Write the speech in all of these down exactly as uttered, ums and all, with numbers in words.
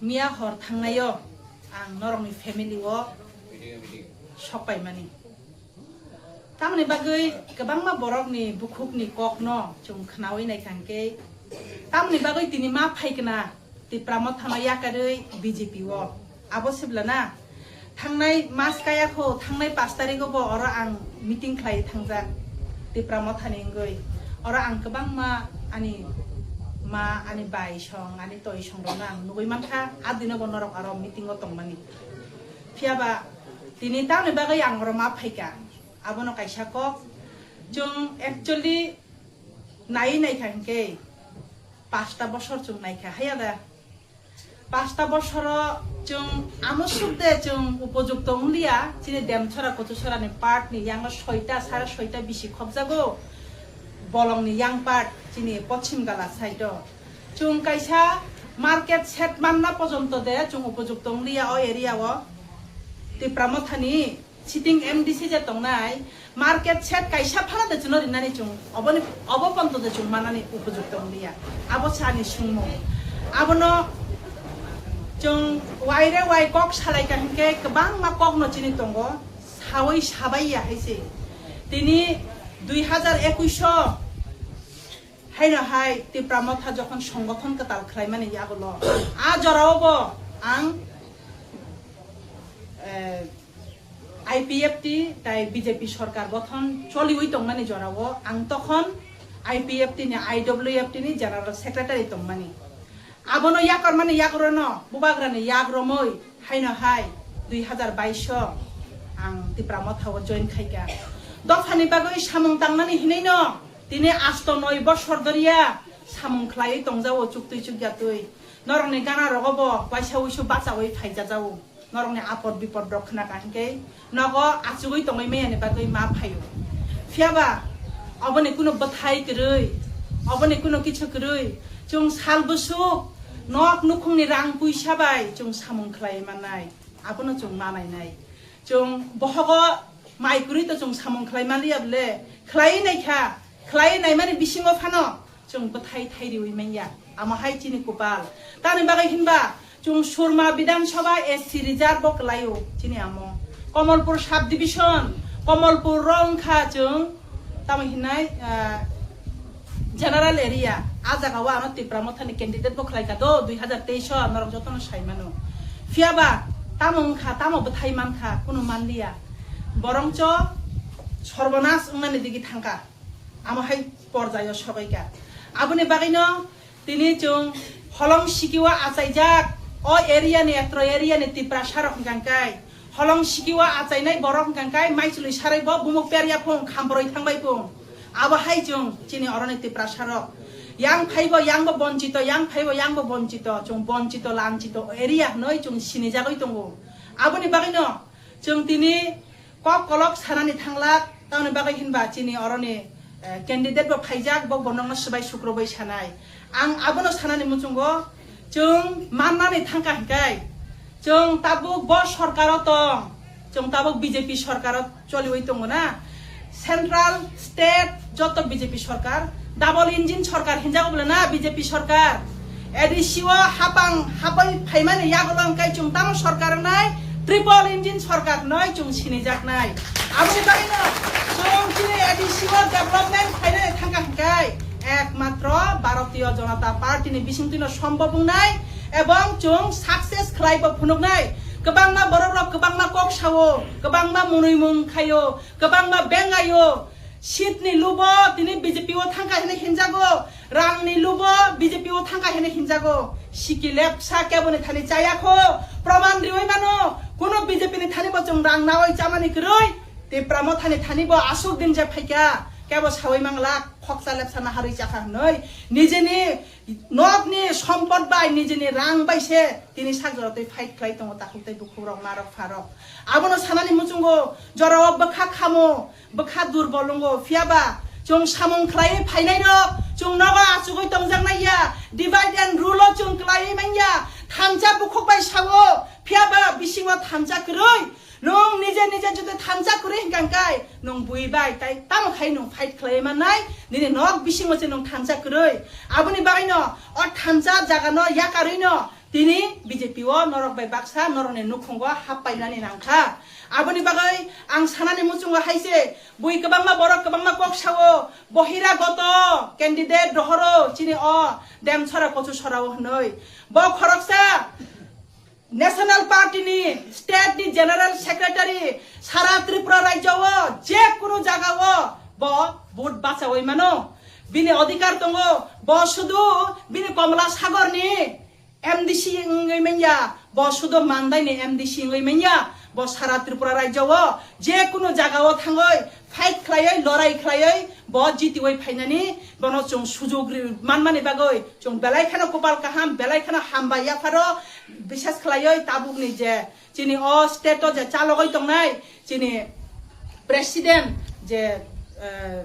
Miya hor thangnaio ang norokni family o sok paimani. Tamoni bagwi kwbangma borokni bukhukni kokno chwng khnaui naikha hwnkhe, tamoni bagwi tini ma phaikna Tipra Mothano yakarwi B J P o. Abo sibla na? Thangnai mas kaya kho, thangnai pash tarikgo bo oro ang meeting khlai thangjak Tipra Mothani wngwi. Oro ang kwbangma ani ma, ani bai song, ani toi song rokno ang nugwi mankha, a dino bo norok aro meeting o tongmani. Phiyaba tini tamoni bagwi ang oro ma phaikha, abono kaisa kok. Chwng actually nai naikha hwnkhe pasta bosor chwng naikha, haiya da? Pasta bosoro chwng amo suk de chwng upojukto wngliya, chini Demchora Kochusorani part ni yango soita, sara soita bisi khobjago, bolongni yang part chini Pochim Gala side o. Chwng kaisa market shed manna pojonto de chwng upojukto wngliya o area o. Tipra Mothani sitting M D C je tongnai, market shed kaisa phano de chwngno rinani chwng oboni, obo ponto de chwng manani upojukto wngliya. Abo se ani sungmung. Abono chwng waire wai kok salaikha hwnkhe kwbangma kokno chini tongo, saui sabaiya hai se. Tini dui hazar ekush o haino hai Tipra Motha jokhon songgothon kwtal khlaimani yagulo, a jorao bo ang, eh, I P F T tai B J P sorkar gothon choliwi tongmani jorao ang tokhon I P F T ni, I W F T ni General Secretary tongmani. Abono yakarmani yagrono bubagrani yagromwi haino hai dui hazar bais o ang Tipra Motha o join khaikha. Dophani bagwi samung tangnani hinwi no tini asto noi bosor doriya samung khlaiwi tongjao chuktwi chukyatwi. Norokni gana rogo bo waisa wuisu bachaui phaijajao. Norokni apod bipod rok khna ka hwnkhe nogo achugwi tongwi maya ni bagwi ma phaio. Phiyaba oboni kuno bwthai kwrwi, oboni kuno kichu kwrwi, chwng sal bwswk nok nukhungni rang puisa bai chwng samung khlai mannai, abono chwng ma nainai. Chwng bohogo mai kwrwi to chwng samung khlai manliya bole, khlai naikha, khlai naimani bisingo phano chwng bwthai thai riwi manya. Amo hai chini kupal. Tamni bagwi hinba chwng Surma Bidhan Sabha S C reserve bo kwlaio chini amo. Kamalpur sub division, Kamalpur ro wngkha chwng tamo hinai, ah, general area. A jaga o ano Tipra Motha ni candidate bo khlai kha do dui hazar teis o, norok jotono sai mano. Phiyaba tamo wngkha, tamo bwthai mankha, kuno manliya. Borongcho sorbonas wngnani digi thangkha. Amo hai porjaio sobaikha. Aboni bagwino tini chwng holong sikio achaijak o area ni, etro area ni Tiprasa rok hwnkha kai holong sikio achainai borok hwnkha kai maichwlwi sarai bo bumuk perya phung khamboroi thangbai phung. Abo hai chwng chini oroni Tiprasa rok yang phaibo yang bo bonchito, yang phaibo yang bo bonchito, chwng bonchito lanchito area hwnwi chwng sinijagwi tongo. Aboni bagwino chwng tini kok kolok sanani thanglak, tamoni bagwi hinba chini oroni, eh, candidate bo phaijak, bo bo nokno swbai sukrubwi sanai. Ang abono sanani muchungo chwng mannani thangkha hwnkhe, chwng tabuk bo sorkaro tong, chwng tabuk B J P sorkaro choliwi tongo na, central, state joto B J P sorkar, double engine sorkar hinjago bole na B J P sorkar. A D C o hapang hapai phaimani yagulo hwnkhe chwng tamo sorkar wngnai, triple engine sorkar wngnai chwng sinijaknai. Aboni bagwino chwng chini A D C o development khainani thangkha hwnkhe ekmatro Bharatiya Janata Party ni bisingtwino sombhob wngnai ebong chwng success khlaibo phunuknai. Kwbangma borok rok kwbangma kok sao, kwbangma munwi mung khaio, kwbangma bengaio. Seat ni lubo tini B J P o thangkha hwnwi hinjago, rang ni lubo B J P o thangkha hwnwi hinjago. Siki lepsa kebo ni thani chaya kho, proman riwi mano, kuno B J P ni thani bo chwng rang nawi chamani kwrwi, Tipra Motha ni thani bo aswk din je phaikha, kebo sawi manglak, khoksa lepsa naharwi chakha hwnwi, nijeni nokni sompot bai, nijeni rang bai se tini sak jora twi fight khlai tongo takhuk tei bukhuk rok, ma rok, pha rok. Abono sanani muchungo jorao bwkha khamo, bwkha durbol wngo, phiyaba chwng samung khlaiwi phainai rok, chwng nogo achugwi tongjaknai ya, divide and rule o chwng khlaiwi manya, thansa bukhuk bai sao, phiyaba bisingo thansa kwrwi, nwng nije nije jodi thansa kwrwi hwnkha hwnkhe, nwng bui bai tai tamo khai nwng fight khlaiwi mannai, nini nok bisingo se nwng thansa kwrwi, aboni bagwino o thansa jagano yakarwino, Tini B J P o norok bai baksa norokni nukhungo hap painani nangkha. Aboni bagwi ang sanani muchungo hai se, bui kwbangma borok kwbangma kok sao, bohira goto candidate rohoro chini o Demsora Kochusora o hwnwi. Bo khoroksa National Party ni state ni General Secretary, sara Tripura rajyo o je kunu jaga o bo vote bachawi mano, bini odhikar tongo, bo sudu bini Komla Sagor ni M D C wngwi manya, bo sudu Mandai ni M D C wngwi manya, bo sara Tripura rajyo o je kunu jaga o thangwi fight khlaiwi, lorai khlaiwi bo jitiwi phainani, bono chwng sujuk ri-, manmani bagwi chwng belai kheno kopal kaham, belai kheno hambai yapharo, bises khlaiwi tabukni je chini o state o je chalogwi tongnai chini president je, eh,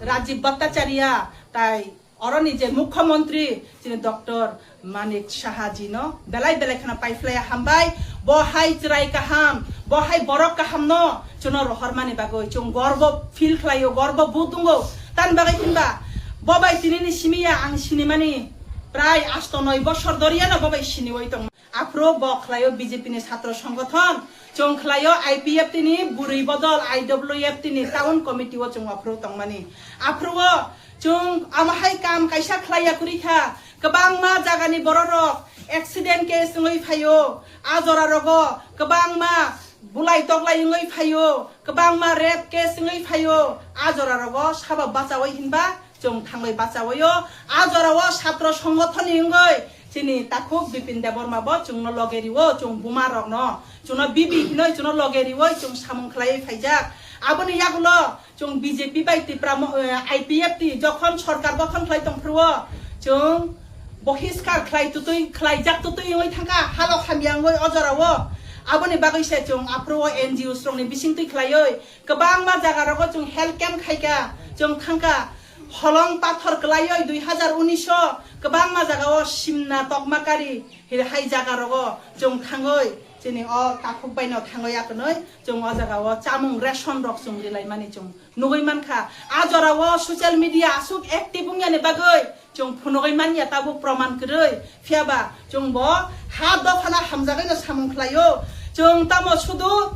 Rajiv Bhattacharya tai oroni je mukhyamantri chini Doctor Manik Saha ji no belai belai kheno paiphlaiya hambai. Bo hai chwrai kaham, bo hai borok kaham no chwngno rohormani bagwi chwng gorbo feel khlaio, gorbo bo tongo. Tamni bagwi hinba bo bai tinini simi ya ang sinimani prai asto noi bosor doriya no bo bai siniwi tong. Aphuru bo khlaio B J P ni satro songgothon, chwng khlaio I P F T ni bwrwi bodol I W F T ni town committee o chwng aphuru tongmani. Aphuru o chwng amo hai kam kaisa khlaiya kwrwi kha, kwbangma jagani bororok accident case wngwi phaio, a jora rogo kwbangma bulai toklai wngwi phaio, kwbangma rape case wngwi phaio, a jora rogo sabo bachawi hinba chwng thangwi bachawi o, a jora o satro songgothon ni wngwi chini takhuk Bipin Debbarma bo chwngno loge riwo, chwng buma rokno chwngno bibi hinwi chwngno loge riwi chwng samung khlaiwi phaijak. Aboni yagulo chwng B J P bai Tipra mo-, eh, I P F T jokhon sorkar gothon khlai tongphuru o chwng bohiskar khlai tutui, khlaijak tutui wngwi thangkha, halok hamya wngwi o jora o. Aboni bagwi se chwng aphuru o N G Os rokni bisingtwi khlaiwi kwbangma jaga rogo chwng health camp khaikha, chwng thangkha. Holong pathor kwlaiwi dui hazar unis o kwbangma jaga o simna tokma kari hai jaga rogo chwng thangwi chini o takhuk bai no thangwi akonwi chwng o jaga o chamung ration rok chwng rilaimani chwng nugwi mankha. A jora o social media aswk active wngyani bagwi chwng phunugwi manya tabuk proman kwrwi. Phiyaba chwng bo ha dophano hamjagwi no samung khlaio. Chwng tamo sudu,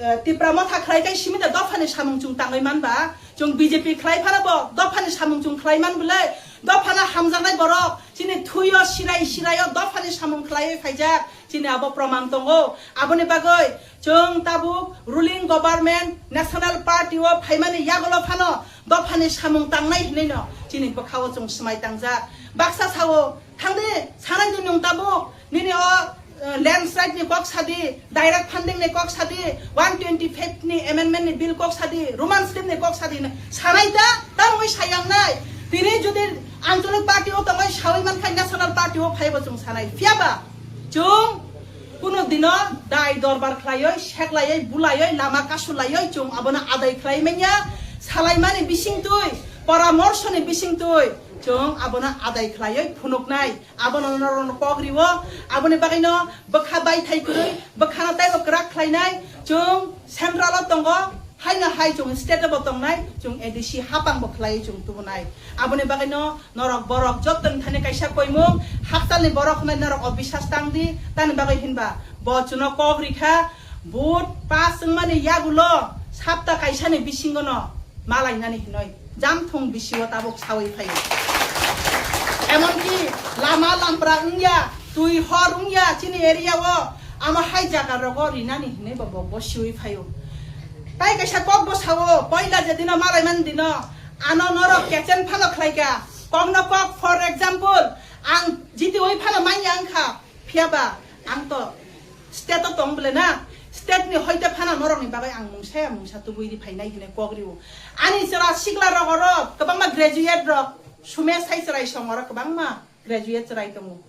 eh, Tipra Motha khlai kai simi da dophani samung chwng tangwi manba. Chwng B J P khlai phano bo dophani samung chwng khlai man bwlai. Dophano hamjaknai borok chini thuyo sirai siraio dophani samung khlaiwi phaijak. Chini abo proman tongo. Aboni bagwi chwng tabuk ruling government, national party o phaimani yagulo phano dophani samung tangnai hinwi no chini bwkha o chwng swmai tangjak. Baksa sao, thangdi, sanai di nwng tabuk, nini o, eh, landslide ni kok sadi, direct funding ni kok sadi, one twenty-five ni amendment ni bill kok sadi, Roman script ni kok sadi, sanai da, tamwi sayangnai. Tini jodi Anchalik party o tongwi sawi mankha national party o phaibo chwng sanai. Phiyaba chwng kuno dino dai dorbar khlaiwi, seklaiwi, bulaiwi, lama kasulaiwi chwng abono adai khlai manya. Salaimani bisingtwi, poramorsoni bisingtwi chwng abono adai khlaiwi phunuknai. Abono norokno kok riwo. Aboni bagwino bwkha baithai kwrwi, bwkhano teibo kwrak khlainai. Chwng central o tongo, haino hai chwng state o bo tongnai, chwng A D C hapang bo khlaiwi chwng tubunai. Aboni bagwino norok borok jottoni thani kaisa koimung, hakchalni borok hwnwi norok o bisas tangdi, tamni bagwi hinba bo chwngno kok rikha, vote pass wngmani yagulo sapta kaisani bisingono malainani hinwi jamthung bisio tabuk sawi phaio. Emonki lama lampra wngya, twi hor wngya chini area o, amo hai jaga rogo rinani hinwi bo bo siwi phaio. Tai kaisa kok bo sao, poila je dino malaimani dino, ano norok kechen phano khlaika, kokno kok, for example, ang jitiwi phano manya wngkha, phiyaba ang to state o tong bole na, state ni hoite phano norok ni bagwi ang mungsa ya mungsa tubui ri phainai hinwi kok rio. Ani chwra sikla rok oro kwbangma graduate rok, Sumesh hai chwrai song oro kwbangma graduate chwrai tongo.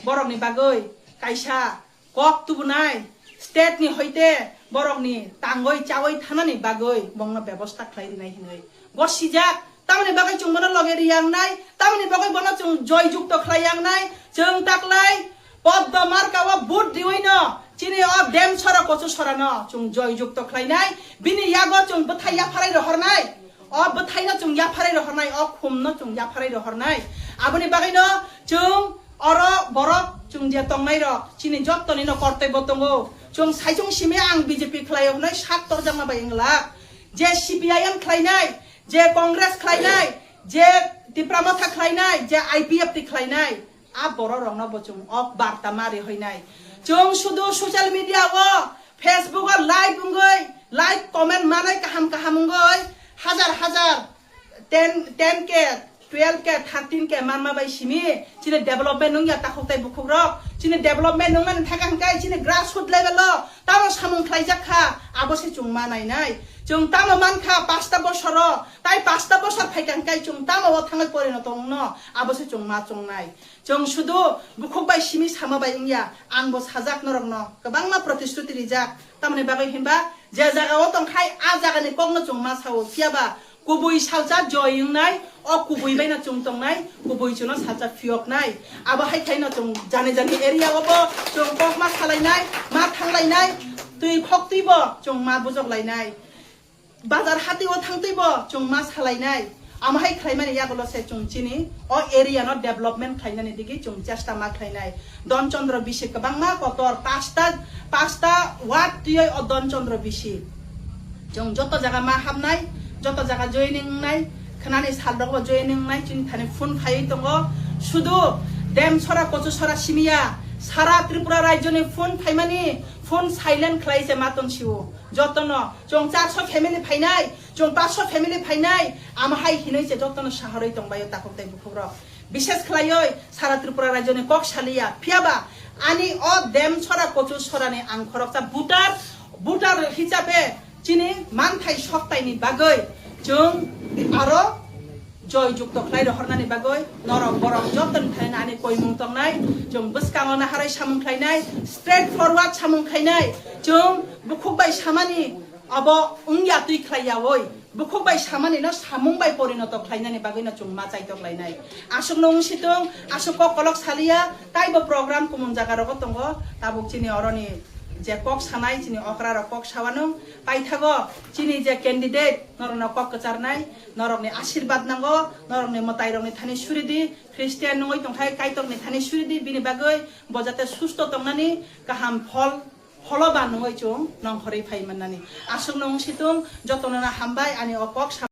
Borok ni bagwi kaisa kok tubunai, state ni hoite borok ni tangwi chawi thanani bagwi bongno bebosta khlai rinai hinwi. Bo sijak, tamoni bagwi chwng bono loge riyangnai, tamoni bagwi bono chwng joy jukto khlai yangnai, chwng taklai Poddo marka o vote riwi no chini o Demsora Kochusora no chwng joy jukto khlainai, bini yago chwng bwthai yapharai rohornai, o bwthai no chwng yapharai rohornai, o khum no chwng yapharai rohornai. Aboni bagwi no chwng Oro borok chwng je tongnai rok chini jottoni no kortoi bo tongo. Chwng saichung simi ang B J P khlai o hwnwi sak torjakma bai wng glak. Je C P I M khlainai, je Congress khlainai, je Tipra Motha khlainai, je I P F T khlainai, a borok rokno bo chwng ok barta ma ri hoinai. Chwng sudu social media o, Facebook o live wngwi, like comment manai kaham kaham wngwi, hajar hajar, ten, ten K, twelve K, thirteen K manma bai simi chini development wngya takhuk tai bukhuk rok. Chini development wngnani thaka hwnkhe chini grassroot level o tamo samung khlaijak kha, abo se chwng ma nainai. Chwng tamo man kha pasta bosoro, tai pasta bosor phaikha hwnkhe chwng tamo o thangwi porinoto wngno, abo se chwng ma chongnai. Chwng sudu bukhuk bai simi sama bai wngya, ang bo sajak norokno kwbangma protisthuti rijak. Tamoni bagwi hinba je jaga o tongkhai a jagani kokno chwng ma sao, phiyaba kubui salsa joy wngnai, o kubui baino chwng tongnai, kubui chwngno salsa phiyoknai. Abo hai khaino chwng jani jani area o bo chwng kok ma salainai, ma thanglainai, twi khok twi bo chwng ma bujok lainai. Bazar hati o thang twi bo chwng ma salainai. Amo hai khlaimani yagulo se chwng chini o area no development khlainani digi chwng chesta ma khlainai. Don Chandra bisi kwbangma kotor pasta, pasta ward twiwi o Don Chandra bisi. Chwng joto jaga ma hamnai, joto jaga joining wngnai, khnani sal rok bo joining wngnai, chini thani phone phaiwi tongo. Sudu Demsora, Kochusora simiya, sara Tripura rajyoni phone phaimani, phone silent khlai se ma tong sio. Jotono, chwng charso family phainai, chwng paanchso family phainai, amo hai hinwi se jotono saharwi tongbaio takhuk tai bukhuk rok. Bishes khlaioi sara Tripura rajyoni kok saliya, phiyaba ani o Demsora Kochusorani ang khoroksa voter, voter hisabe chini manthai soktaini bagwi chwng aro joy jukto khlai rohornani bagwi norok borok jotoni thani ani koimung tongnai, chwng bwskango naharwi samung khlainai, straight forward samung khlainai, chwng bukhuk bai samani abo wngya twi khlai yaui, bukhuk bai samani no samung bai porinoto khlainani bagwi no chwng ma chaitok lainai. Aswk no wng situng, aswk kok kolok saliya, taibo program kumung jaga rogo tongo, tabuk chini oroni je kok sanai, chini okra rok kok sawanung, paithago chini je candidate, norokno kok kwcharnai, norokni asirwad nango, norokni mwtairokni thani suridi, Christian nungwi tongkhai Kaitorni thani suridi, bini bagwi bo jate susto tongnani kaham phol, pholo ba nungwi chwng nongkhorwi phai mannani. Aswkno wng situng, jotono no hambai ani o kok